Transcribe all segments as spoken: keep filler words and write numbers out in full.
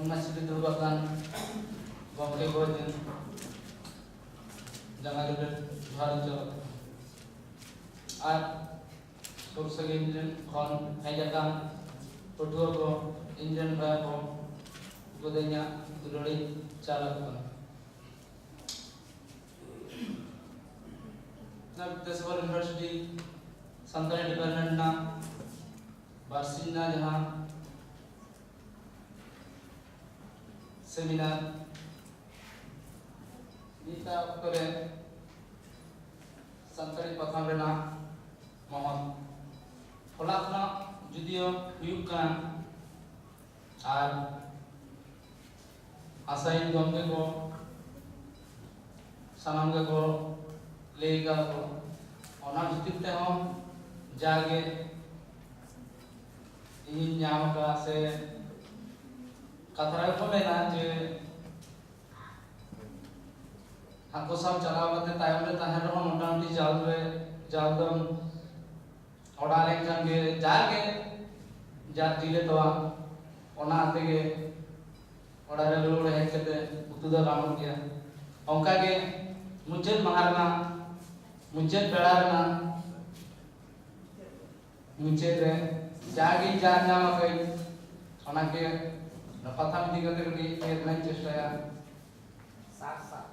ᱚᱱᱟ ᱥᱤᱫᱷᱩ ᱫᱩᱲᱩᱵ ᱟᱠᱟᱱ ᱜᱚᱢᱠᱮ ᱠᱚ ᱡᱟᱸᱜᱟ ᱡᱚᱲ ᱡᱚᱦᱟᱨ ᱤᱧ ᱪᱟᱞ ᱟᱠᱚ ᱠᱟᱱᱟ᱾ ᱟᱨ ᱥᱩᱨ ᱥᱟᱺᱜᱤᱧ ᱨᱮᱱ ᱠᱷᱚᱱ ᱦᱮᱡ ᱟᱠᱟᱱ ᱯᱟᱹᱴᱷᱩᱣᱟᱹ ᱠᱚ, ᱤᱧ ᱨᱮᱱ ᱵᱚᱭᱦᱟ ᱠᱚ, ᱩᱱᱠᱩ ᱫᱚ ᱤᱧᱟᱹᱜ ᱫᱩᱞᱟᱹᱲᱤᱧ ᱪᱟᱞ ᱟᱠᱚ ᱠᱟᱱᱟ᱾ ᱵᱤᱫᱽᱫᱟᱥᱟᱜᱚᱨ ᱤᱭᱩᱱᱤᱵᱷᱟᱨᱥᱤᱴᱤ ᱥᱟᱱᱛᱟᱲᱤ ᱰᱤᱯᱟᱨᱴᱢᱮᱱᱴ ᱨᱮᱱᱟᱜ ᱵᱟᱨᱥᱤᱧ ᱨᱮᱱᱟᱜ ᱡᱟᱦᱟᱸ ᱥᱮᱢᱤᱱᱟᱨ, ᱱᱤᱛᱟᱜ ᱚᱠᱛᱚ ᱨᱮ ᱥᱟᱱᱛᱟᱲᱤ ᱯᱟᱛᱷᱟᱢ ᱨᱮᱱᱟᱜ ᱢᱚᱦᱚᱛ ᱦᱚᱞᱟ ᱠᱷᱚᱱᱟᱜ ᱡᱩᱫᱤᱭᱳ ᱦᱩᱭᱩᱜ ᱠᱟᱱ, ᱟᱨ ᱟᱥᱟᱭᱟᱹᱧ ᱜᱚᱢᱠᱮ ᱠᱚ ᱥᱟᱱᱟᱢ ᱜᱮᱠᱚ ᱞᱟᱹᱭ ᱠᱟᱜ ᱠᱚ, ᱚᱱᱟ ᱵᱷᱤᱛᱤᱨ ᱛᱮᱦᱚᱸ ᱡᱟᱜᱮ ᱤᱧᱤᱧ ᱧᱟᱢ ᱟᱠᱟᱫ ᱥᱮ ᱠᱟᱛᱷᱟ ᱨᱮᱠᱚ ᱢᱮᱱᱟ ᱡᱮ ᱦᱟᱹᱠᱩ ᱥᱟᱵ ᱪᱟᱞᱟᱣ ᱠᱟᱛᱮ ᱛᱟᱭᱚᱢ ᱨᱮ ᱛᱟᱦᱮᱱ ᱨᱮᱦᱚᱸ ᱢᱚᱴᱟᱢᱩᱴᱤ ᱡᱟᱞ ᱨᱮ, ᱡᱟᱞ ᱫᱚᱢ ᱚᱰᱟᱣ ᱞᱮᱱᱠᱷᱟᱱ ᱜᱮ ᱡᱟᱜᱮ ᱡᱟ ᱡᱤᱞᱮ ᱛᱚᱣᱟ, ᱚᱱᱟ ᱛᱮᱜᱮ ᱚᱲᱟᱜ ᱨᱮ ᱨᱩᱣᱟᱹᱲ ᱦᱮᱡ ᱠᱟᱛᱮ ᱩᱛᱩ ᱫᱚ ᱜᱟᱱᱚᱜ ᱜᱮᱭᱟ᱾ ᱚᱱᱠᱟ ᱜᱮ ᱢᱩᱪᱟᱹᱫ ᱢᱟᱦᱟ ᱨᱮᱱᱟᱜ, ᱢᱩᱪᱟᱹᱫ ᱯᱮᱲᱟ ᱨᱮᱱᱟᱜ ᱢᱩᱪᱟᱹᱫ ᱨᱮ ᱡᱟᱜᱮ ᱡᱟ ᱧᱟᱢ ᱟᱠᱟᱫ, ᱚᱱᱟᱜᱮ ᱚᱱᱟ ᱯᱟᱛᱷᱟᱢ ᱤᱫᱤ ᱠᱟᱛᱮ ᱠᱟᱹᱴᱤᱡ ᱞᱟᱹᱭ ᱨᱮᱱᱟᱜ ᱤᱧ ᱪᱮᱥᱴᱟᱭᱟ᱾ ᱥᱟᱨ ᱥᱟᱨ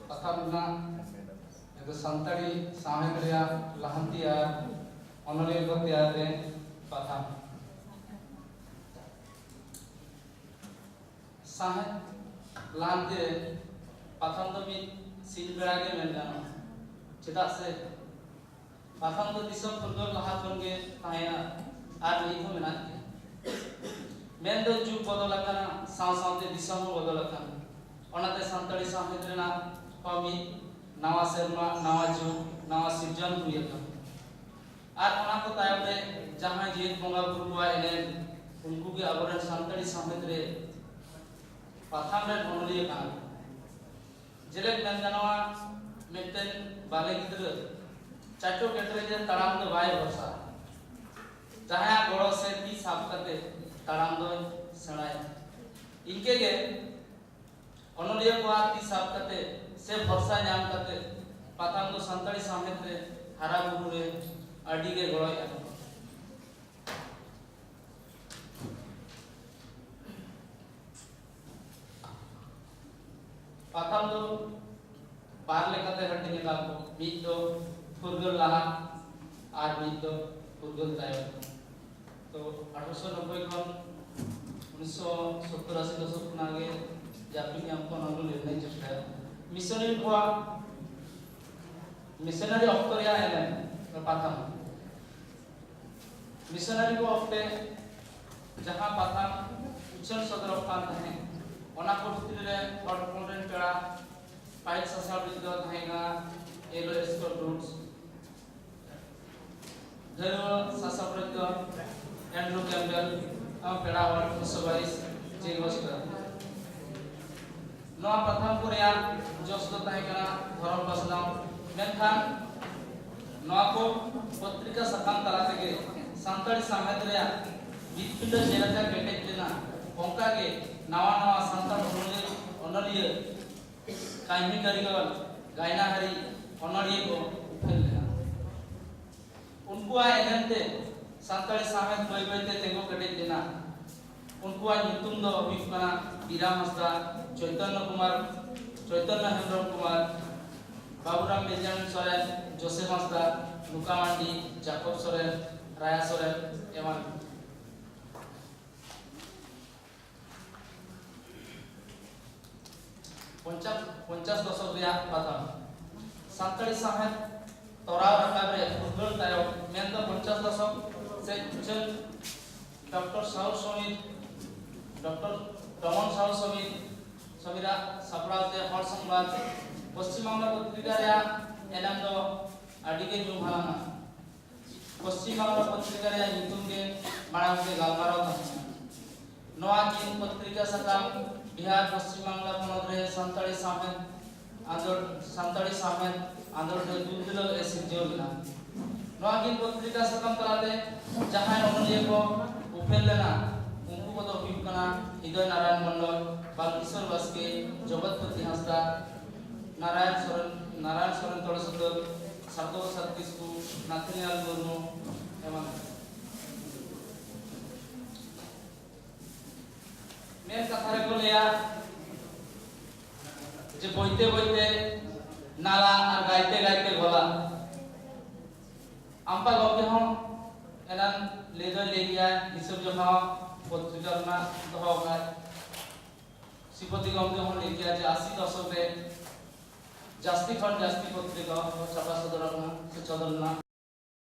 ᱯᱟᱛᱷᱟᱢ ᱨᱮᱱᱟᱜ ᱱᱤᱛᱚᱜ ᱥᱟᱱᱛᱟᱲᱤ ᱥᱟᱶᱦᱮᱫ ᱨᱮᱭᱟᱜ ᱞᱟᱦᱟᱱᱛᱤ ᱟᱨ ᱚᱱᱚᱞᱤᱭᱟᱹ ᱠᱚ ᱛᱮᱭᱟᱨ ᱨᱮ ᱯᱟᱛᱷᱟᱢ᱾ ᱥᱟᱶᱦᱮᱫ ᱞᱟᱦᱟᱱᱛᱤ ᱨᱮ ᱯᱟᱛᱷᱟᱢ ᱫᱚ ᱢᱤᱫ ᱥᱤᱧ ᱵᱮᱲᱟ ᱜᱮ ᱢᱮᱱ ᱜᱟᱱᱚᱜᱼᱟ᱾ ᱪᱮᱫᱟᱜ ᱥᱮ ᱯᱟᱛᱷᱟᱢ ᱫᱚ ᱫᱤᱥᱚᱢ ᱯᱷᱩᱨᱜᱟᱹᱞ ᱞᱟᱦᱟ ᱠᱷᱚᱱ ᱜᱮ ᱛᱟᱦᱮᱸᱭᱟ ᱟᱨ ᱱᱤᱛ ᱦᱚᱸ ᱢᱮᱱᱟᱜ ᱜᱮᱭᱟ᱾ ᱢᱮᱱᱫᱚ ᱡᱩᱜᱽ ᱵᱚᱫᱚᱞ ᱟᱠᱟᱱᱟ, ᱥᱟᱶ ᱥᱟᱶᱛᱮ ᱫᱤᱥᱚᱢ ᱦᱚᱸ ᱵᱚᱫᱚᱞ ᱟᱠᱟᱱᱟ᱾ ᱚᱱᱟᱛᱮ ᱥᱟᱱᱛᱟᱲᱤ ᱥᱟᱶᱦᱮᱫ ᱨᱮᱱᱟᱜ ᱦᱚᱸ ᱢᱤᱫ ᱱᱟᱣᱟ ᱥᱮᱨᱢᱟ, ᱱᱟᱣᱟ ᱡᱩᱜᱽ, ᱱᱟᱣᱟ ᱥᱤᱨᱡᱚᱱ ᱦᱩᱭ ᱟᱠᱟᱱᱟ᱾ ᱟᱨ ᱚᱱᱟ ᱠᱚ ᱛᱟᱭᱚᱢ ᱨᱮ ᱡᱟᱦᱟᱸᱭ ᱡᱮᱜᱮᱛ ᱵᱚᱸᱜᱟ ᱵᱩᱨᱩ ᱠᱚᱣᱟᱜ ᱮᱱᱮᱢ, ᱩᱱᱠᱩ ᱜᱮ ᱟᱵᱚᱨᱮᱱ ᱥᱟᱱᱛᱟᱲᱤ ᱥᱟᱶᱦᱮᱫ ᱨᱮ ᱯᱟᱛᱷᱟᱢ ᱨᱮᱱ ᱚᱱᱚᱞᱤᱭᱟᱹ ᱠᱟᱱᱟ ᱠᱚ᱾ ᱡᱮᱞᱮᱠ ᱢᱮᱱ ᱜᱟᱱᱚᱜᱼᱟ, ᱢᱤᱫᱴᱮᱱ ᱵᱟᱞᱮ ᱜᱤᱫᱽᱨᱟᱹ ᱪᱟᱪᱚ ᱠᱮᱴᱨᱮᱡ ᱨᱮ ᱛᱟᱲᱟᱢ ᱫᱚ ᱵᱟᱭ ᱵᱷᱚᱨᱥᱟ᱾ ᱡᱟᱦᱟᱸᱭᱟᱜ ᱜᱚᱲᱚ ᱥᱮ ᱛᱤ ᱥᱟᱵ ᱠᱟᱛᱮ ᱛᱟᱲᱟᱢ ᱫᱚᱭ ᱥᱮᱬᱟᱭᱟ᱾ ᱤᱱᱠᱟᱹ ᱜᱮ ᱚᱱᱚᱞᱤᱭᱟᱹ ᱠᱚᱣᱟᱜ ᱛᱤ ᱥᱟᱵ ᱠᱟᱛᱮ ᱥᱮ ᱵᱷᱚᱨᱥᱟ ᱧᱟᱢ ᱠᱟᱛᱮ ᱯᱟᱛᱷᱟᱢ ᱫᱚ ᱥᱟᱱᱛᱟᱲᱤ ᱥᱟᱶᱦᱮᱫ ᱨᱮ ᱦᱟᱨᱟ ᱵᱩᱨᱩ ᱨᱮ ᱟᱹᱰᱤ ᱜᱮ ᱜᱚᱲᱚᱭ ᱮᱢ ᱟᱠᱟᱫᱟ᱾ ᱯᱟᱛᱷᱟᱢ ᱫᱚ ᱵᱟᱨ ᱞᱮᱠᱟᱛᱮ ᱦᱟᱹᱴᱤᱧ ᱟᱠᱟᱫ ᱠᱚ, ᱢᱤᱫ ᱫᱚ ᱯᱷᱩᱨᱜᱟᱹᱞ ᱞᱟᱦᱟ ᱟᱨ ᱢᱤᱫ ᱫᱚ ᱯᱷᱩᱨᱜᱟᱹᱞ ᱛᱟᱭᱚᱢ᱾ ᱛᱚ ᱟᱴᱷᱨᱚᱥᱚ ᱱᱚᱵᱵᱳᱭ ᱠᱷᱚᱱ ᱩᱱᱤᱥᱥᱚ ᱥᱚᱛᱛᱚᱨ ᱟᱥᱤ ᱫᱚᱥᱚᱠ ᱠᱷᱚᱱᱟᱜ ᱜᱮ ᱡᱟᱹᱯᱤᱫ ᱧᱟᱢ ᱠᱚ ᱚᱱᱟ ᱠᱚ ᱞᱟᱹᱲᱦᱟᱹᱭ ᱪᱮᱥᱴᱟᱭᱟ᱾ ᱢᱤᱥᱚᱱᱟᱨᱤ ᱠᱚᱣᱟᱜ, ᱢᱤᱥᱚᱱᱟᱨᱤ ᱚᱠᱛᱚ ᱨᱮᱭᱟᱜ ᱮᱱᱮᱢ ᱯᱟᱛᱷᱟᱢ᱾ ᱢᱤᱥᱚᱱᱟᱨᱤ ᱠᱚ ᱚᱠᱛᱮ ᱡᱟᱦᱟᱸ ᱯᱟᱛᱷᱟᱢ ᱩᱪᱷᱟᱹᱱ ᱥᱚᱫᱚᱨᱚᱜ ᱠᱟᱱ ᱛᱟᱦᱮᱸᱫ, ᱚᱱᱟ ᱠᱚ ᱵᱷᱤᱛᱨᱤ ᱨᱮ ᱦᱚᱲ ᱦᱚᱯᱚᱱ ᱨᱮᱱ ᱯᱮᱲᱟ ᱯᱟᱹᱦᱤᱞ ᱥᱟᱥᱟᱯᱲᱟᱣᱤᱡ ᱫᱚ ᱛᱟᱦᱮᱸ ᱠᱟᱱᱟ ᱮᱞ ᱳ ᱥᱠᱚᱴ ᱨᱩᱴᱥ, ᱰᱷᱟᱹᱨᱣᱟᱹ ᱥᱟᱥᱟᱯᱲᱟᱣᱤᱡ ᱫᱚ ᱮᱱᱰᱨᱩ ᱠᱮᱢᱵᱮᱞ ᱟᱨ ᱯᱮᱲᱟ ᱦᱚᱲ ᱢᱤᱥᱚᱱᱟᱨᱤ ᱡᱮ ᱜᱚᱥᱯᱮᱞ᱾ ᱱᱚᱣᱟ ᱯᱟᱛᱷᱟᱢ ᱠᱚ ᱨᱮᱭᱟᱜ ᱡᱚᱥ ᱫᱚ ᱛᱟᱦᱮᱸ ᱠᱟᱱᱟ ᱫᱷᱚᱨᱚᱢ ᱯᱟᱥᱱᱟᱣ, ᱢᱮᱱᱠᱷᱟᱱ ᱱᱚᱣᱟ ᱠᱚ ᱯᱚᱛᱨᱤᱠᱟ ᱥᱟᱠᱟᱢ ᱛᱟᱞᱟ ᱛᱮᱜᱮ ᱥᱟᱱᱛᱟᱲᱤ ᱥᱟᱶᱦᱮᱫ ᱨᱮᱭᱟᱜ ᱢᱤᱫ ᱯᱤᱸᱰᱟᱹ ᱡᱮᱞᱮᱠᱟ ᱠᱮᱴᱮᱡ ᱞᱮᱱᱟ, ᱚᱱᱠᱟ ᱜᱮ ᱱᱟᱣᱟ ᱱᱟᱣᱟ ᱥᱟᱱᱛᱟᱲ ᱚᱱᱚᱞᱤᱭᱟᱹ, ᱚᱱᱚᱞᱤᱭᱟᱹ, ᱠᱟᱹᱦᱱᱤ ᱠᱟᱹᱨᱤᱜᱚᱞ, ᱜᱟᱭᱱᱟᱦᱟᱨᱤ, ᱚᱱᱚᱞᱤᱭᱟᱹ ᱠᱚ ᱩᱯᱮᱞ ᱞᱮᱱᱟ᱾ ᱩᱱᱠᱩᱣᱟᱜ ᱮᱱᱮᱢ ᱛᱮ ᱥᱟᱱᱛᱟᱲᱤ ᱥᱟᱶᱦᱮᱫ ᱵᱟᱹᱭ ᱵᱟᱹᱭ ᱛᱮ ᱛᱤᱸᱜᱩ ᱠᱮᱴᱮᱡ ᱞᱮᱱᱟ᱾ ᱩᱱᱠᱩᱣᱟᱜ ᱧᱩᱛᱩᱢ ᱫᱚ ᱦᱩᱭᱩᱜ ᱠᱟᱱᱟ ᱵᱤᱨᱟᱢ ᱦᱟᱸᱥᱫᱟ, ᱪᱳᱭᱛᱚᱱᱱᱚ ᱠᱩᱢᱟᱨ, ᱪᱳᱭᱛᱚᱱᱱᱚ ᱦᱮᱢᱵᱨᱚᱢ ᱠᱩᱢᱟᱨ, ᱵᱟᱵᱩᱨᱟᱢ ᱵᱮᱧᱡᱟᱢᱤᱱ ᱥᱚᱨᱮᱱ, ᱡᱳᱥᱮᱯ ᱦᱟᱸᱥᱫᱟ, ᱞᱩᱠᱟ ᱢᱟᱱᱰᱤ, ᱡᱟᱠᱚᱵ ᱥᱚᱨᱮᱱ, ᱨᱟᱭᱟ ᱥᱚᱨᱮᱱ ᱮᱢᱟᱱ᱾ ᱯᱚᱧᱪᱟᱥ, ᱯᱚᱧᱪᱟᱥ ᱫᱚᱥᱚᱠ ᱨᱮᱭᱟᱜ ᱯᱟᱛᱷᱟᱢ᱾ ᱥᱟᱱᱛᱟᱲᱤ ᱥᱟᱶᱦᱮᱫ ᱛᱚᱨᱟᱣ ᱨᱟᱠᱟᱵ ᱨᱮ ᱯᱷᱩᱨᱜᱟᱹᱞ ᱛᱟᱭᱚᱢ, ᱢᱮᱱᱫᱚ ᱯᱚᱧᱪᱟᱥ ᱫᱚᱥᱚᱠ ᱥᱮ ᱩᱪᱷᱟᱹᱱ ᱰᱚᱠᱴᱚᱨ ᱥᱟᱦᱩ ᱥᱚᱢᱤᱨ, ᱰᱚᱠᱴᱚᱨ ᱰᱚᱢᱚᱱ ᱥᱟᱦᱩ ᱥᱚᱢᱤᱨ, ᱥᱚᱢᱤᱨᱟᱜ ᱥᱟᱯᱲᱟᱣ ᱛᱮ ᱦᱚᱲ ᱥᱚᱝᱵᱟᱫ ᱯᱚᱥᱪᱤᱢ ᱵᱟᱝᱞᱟ ᱯᱚᱛᱨᱤᱠᱟ ᱨᱮᱭᱟᱜ ᱮᱱᱮᱢ ᱫᱚ ᱟᱹᱰᱤ ᱜᱮ ᱧᱩᱢ ᱦᱟᱞᱟᱝᱟ᱾ ᱯᱚᱥᱪᱤᱢ ᱵᱟᱝᱞᱟ ᱯᱚᱛᱨᱤᱠᱟ ᱨᱮᱭᱟᱜ ᱧᱩᱛᱩᱢ ᱜᱮ ᱢᱟᱲᱟᱝ ᱛᱮ ᱜᱟᱞᱢᱟᱨᱟᱣ ᱛᱟᱦᱮᱸ ᱠᱟᱱᱟ᱾ ᱱᱚᱣᱟ ᱠᱤᱱ ᱯᱚᱛᱨᱤᱠᱟ ᱥᱟᱠᱟᱢ ᱵᱤᱦᱟᱨ ᱯᱚᱥᱪᱤᱢ ᱵᱟᱝᱞᱟ ᱯᱚᱱᱚᱛ ᱨᱮ ᱥᱟᱱᱛᱟᱲᱤ ᱥᱟᱶᱦᱮᱫ ᱟᱸᱫᱳᱲ, ᱥᱟᱱᱛᱟᱲᱤ ᱥᱟᱶᱦᱮᱫ ᱟᱸᱫᱳᱲ ᱨᱮ ᱫᱩᱞ ᱫᱩᱞᱟᱹᱲ ᱮ ᱥᱤᱨᱡᱟᱹᱣ ᱞᱮᱱᱟ᱾ ᱱᱚᱣᱟ ᱠᱤᱱ ᱯᱚᱛᱨᱤᱠᱟ ᱥᱟᱠᱟᱢ ᱛᱟᱞᱟᱛᱮ ᱡᱟᱦᱟᱸᱭ ᱚᱱᱚᱞᱤᱭᱟᱹ ᱠᱚ ᱩᱯᱮᱞ ᱞᱮᱱᱟ, ᱦᱤᱫᱚᱭ ᱱᱟᱨᱟᱭᱚᱱ ᱢᱚᱱᱰᱚᱞ, ᱵᱟᱞᱠᱤᱥᱚᱨ ᱵᱟᱥᱠᱮ, ᱡᱚᱜᱚᱛᱯᱚᱛᱤ ᱦᱟᱸᱥᱫᱟ, ᱱᱟᱨᱟᱭᱚᱱ ᱥᱚᱨᱮᱱ, ᱱᱟᱨᱟᱭᱚᱱ ᱥᱚᱨᱮᱱ ᱛᱚᱲᱮ ᱥᱩᱛᱟᱹᱢ, ᱥᱟᱨᱛᱚ ᱯᱨᱚᱥᱟᱫᱽ ᱠᱤᱥᱠᱩ, ᱱᱟᱛᱷᱟᱱᱤᱭᱟᱞ ᱢᱩᱨᱢᱩ ᱮᱢᱟᱱ᱾ ᱢᱮᱱ ᱠᱟᱛᱷᱟ ᱨᱮᱠᱚ ᱞᱟᱹᱭᱟ ᱡᱮ ᱵᱚᱭᱛᱮ ᱵᱚᱭᱛᱮ ᱱᱟᱞᱟ ᱟᱨ ᱜᱟᱭᱛᱮ ᱜᱟᱭᱛᱮ ᱜᱚᱞᱟ᱾ ᱟᱢᱯᱟ ᱜᱚᱢᱠᱮ ᱦᱚᱸ ᱮᱱᱟᱱ ᱞᱟᱹᱭ ᱫᱚᱭ ᱞᱟᱹᱭ ᱜᱮᱭᱟ, ᱦᱤᱥᱟᱹᱵ ᱡᱚᱠᱷᱟ ᱯᱚᱛᱨᱤᱠᱟ ᱨᱮᱱᱟᱜ ᱫᱚᱦᱚ ᱟᱠᱟᱫ᱾ ᱥᱨᱤᱯᱚᱛᱤ ᱜᱚᱢᱠᱮ ᱦᱚᱸ ᱞᱟᱹᱭ ᱜᱮᱭᱟ ᱡᱮ ᱟᱥᱤ ᱫᱚᱥᱚᱠ ᱨᱮ ᱡᱟᱹᱥᱛᱤ ᱠᱷᱚᱱ ᱡᱟᱹᱥᱛᱤ ᱯᱚᱛᱨᱤᱠᱟ ᱠᱚ ᱪᱷᱟᱯᱟ ᱥᱚᱫᱚᱨ ᱟᱠᱟᱱᱟ ᱥᱮ ᱥᱚᱫᱚᱨ ᱞᱮᱱᱟ᱾